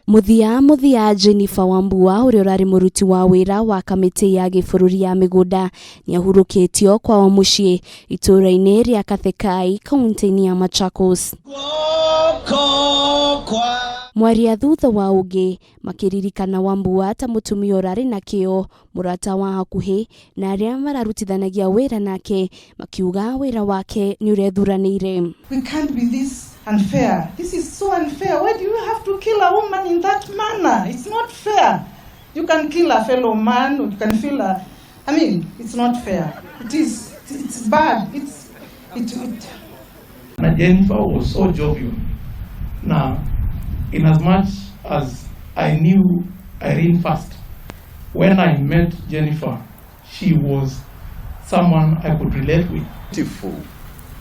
Mũthia mũthia Jennifer Wambua ũrĩa ũrarĩ mũruti wa wĩra wa kamĩtĩ ya gĩbũrũri ya mĩgũnda nĩahurũkĩtio kwao mũciĩ itũũra-inĩ rĩa Kathekai kaunti-inĩ ya Machakos. Mwaria thutha wa ũngĩ makĩririkana Wambua ta mũtumia ũrarĩ na kĩo, mũrata wa hakuhĩ na arĩa mararutithanagia wĩra nake makiuga wĩra wake nĩ ũrethuranĩire. We can't be this unfair. This is so unfair. Why do you have to kill a woman in that manner? It's not fair. You can kill a fellow man, or you can feel a. I mean, it's not fair. It is. It's bad. It's. It. It Na Jennifer was so jovial. Now, in as much as I knew Irene first, when I met Jennifer, she was someone I could relate with. Beautiful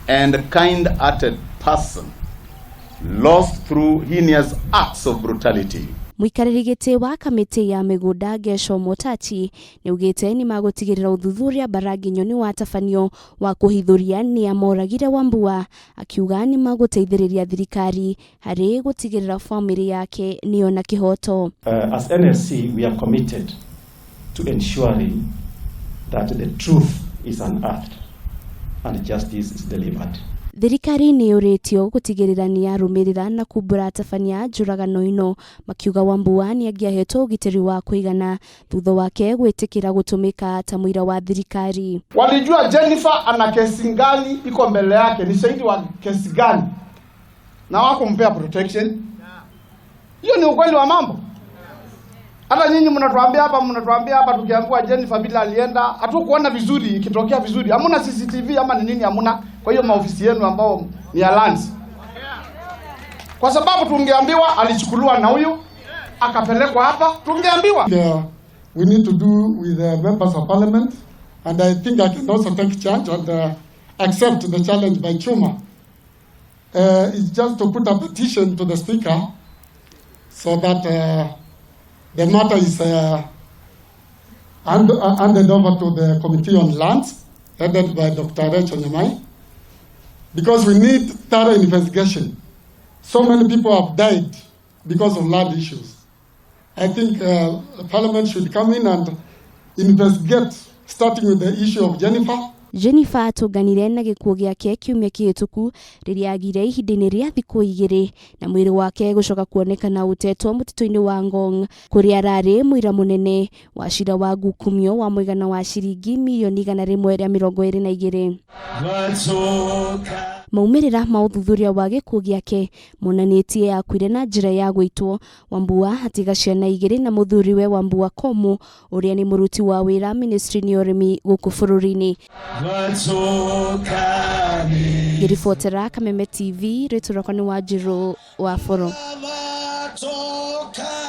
and kind-hearted person lost through heinous acts of brutality. Mũikarĩri gĩtĩ wa kamĩtĩ ya mĩgũnda Gesho Motachi nĩaugĩte nĩmagũtigĩrĩra ũthuthuria Mbaranginyo nĩwatabanio wa kũhithũria nĩa moragire Wambua, akiuga nĩmagũteithĩrĩria thirikari harĩ gũtigĩrĩra bamĩrĩ yake nĩyona kĩhoto. As NSC, we are committed to ensuring that the truth is unearthed and justice is delivered. Thirikari nĩ yũrĩtio gũtigĩrĩra nĩ yarũmĩrĩra na kumbũra atabania a njũragano ĩno, makiuga Wambua nĩ angĩahetwo ũgitĩri wa kũigana thutha wake gwĩtĩkĩra gũtũmĩka ta mũira wa thirikari. Walijua Jennifer ana kesi gani iko mbele yake, ni shahidi wa kesi gani, na hawakumpea protection. Hiyo ni ukweli wa mambo. Hata nyinyi mnatuambia hapa tukiambiwa Jennifer vile alienda, hatukuona vizuri ikitokea vizuri. Hamuna CCTV ama ni nini hamuna? Kwa hiyo maofisi yenu ambao ni ya lands. Kwa sababu tungeambiwa alichukuliwa na huyu akapelekwa hapa, tungeambiwa. We need to do with the members of parliament, and I think I can also take charge and accept the challenge by Chuma. It's just to put a petition to the speaker so that the matter is handed over to the Committee on Lands, headed by Dr. Rachel Nyamai, because we need thorough investigation. So many people have died because of land issues. I think Parliament should come in and investigate, starting with the issue of Jennifer. Jennifer atũnganire na gĩkuũ gĩake kiumia kĩhĩtũku rĩrĩa agire ihinda-inĩ rĩa thikũ 2 na mwĩrĩ wake gũcoka kuonekana ũtetwo mũtitũ-inĩ wa Ngong kũrĩa ararĩ mũira mũnene wa cira wa ngukumio wa mũigana wa ciringi mirioni 122. Maumĩrĩra ma ũthuthuria wa gĩkuũ gĩake monanĩtie akuire na njĩra ya gũitwo. Wambua atiga ciana 2 na mũthuriwe Wambua Komu ũrĩa nĩ mũruti wa wĩra ministry-inĩ ya ũrĩmi gũkũ bũrũri-inĩ. Ngĩribotera Kameme TV, rĩtwa rĩakwa nĩ Wanjirũ wa Boro. Toka.